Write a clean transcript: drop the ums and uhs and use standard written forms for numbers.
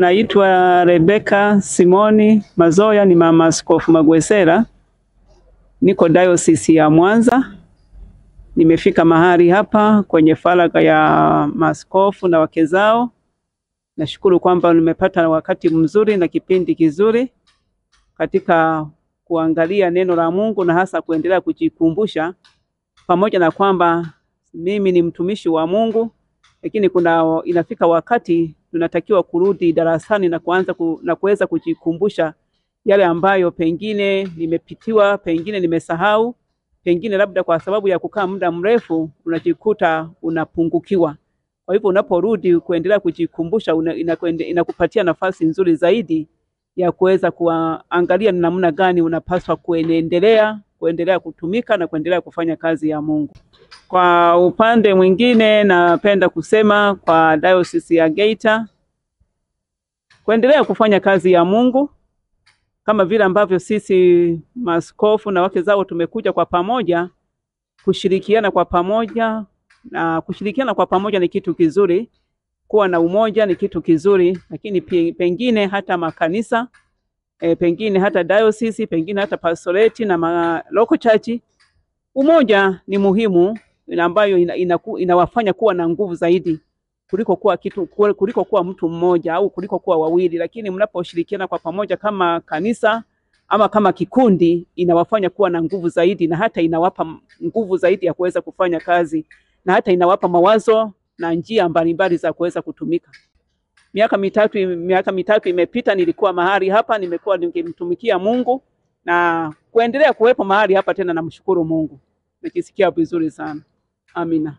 Naitwa Rebecca Simoni Mazoya, ni mama Askofu Magwesera. Niko Diocese ya Mwanza. Nimefika mahali hapa kwenye faragha ya maaskofu na wake zao. Nashukuru kwamba nimepata wakati mzuri na kipindi kizuri katika kuangalia neno la Mungu na hasa kuendelea kujikumbusha, pamoja na kwamba mimi ni mtumishi wa Mungu, lakini kuna inafika wakati tunatakiwa kurudi darasani na kuanza na kuweza kujikumbusha yale ambayo pengine nimepitiwa, pengine nimesahau, pengine labda kwa sababu ya kukaa muda mrefu unajikuta unapungukiwa. Kwa hivyo unaporudi kuendelea kujikumbusha inakupatia nafasi nzuri zaidi ya kuweza kuangalia ni namna gani unapaswa kuendelea kutumika na kuendelea kufanya kazi ya Mungu. Kwa upande mwingine, napenda kusema kwa Diocese ya Geita, kuendelea kufanya kazi ya Mungu kama vile ambavyo sisi maaskofu na wake zao tumekuja kwa pamoja kushirikiana kwa pamoja, na kushirikiana kwa pamoja ni kitu kizuri, kuwa na umoja ni kitu kizuri, lakini pengine hata makanisa, pengine hata diocese, pengine hata pastorate na local church, umoja ni muhimu, ambayo inawafanya kuwa na nguvu zaidi kuliko kuwa mtu mmoja au kuliko kuwa wawili. Lakini mnaposhirikiana kwa pamoja kama kanisa ama kama kikundi, inawafanya kuwa na nguvu zaidi, na hata inawapa nguvu zaidi ya kuweza kufanya kazi, na hata inawapa mawazo na njia mbalimbali za kuweza kutumika. Miaka mitatu imepita, nilikuwa mahali hapa, nimekuwa nikimtumikia Mungu na kuendelea kuwepo mahali hapa tena. Namshukuru Mungu, najisikia vizuri sana. Amina.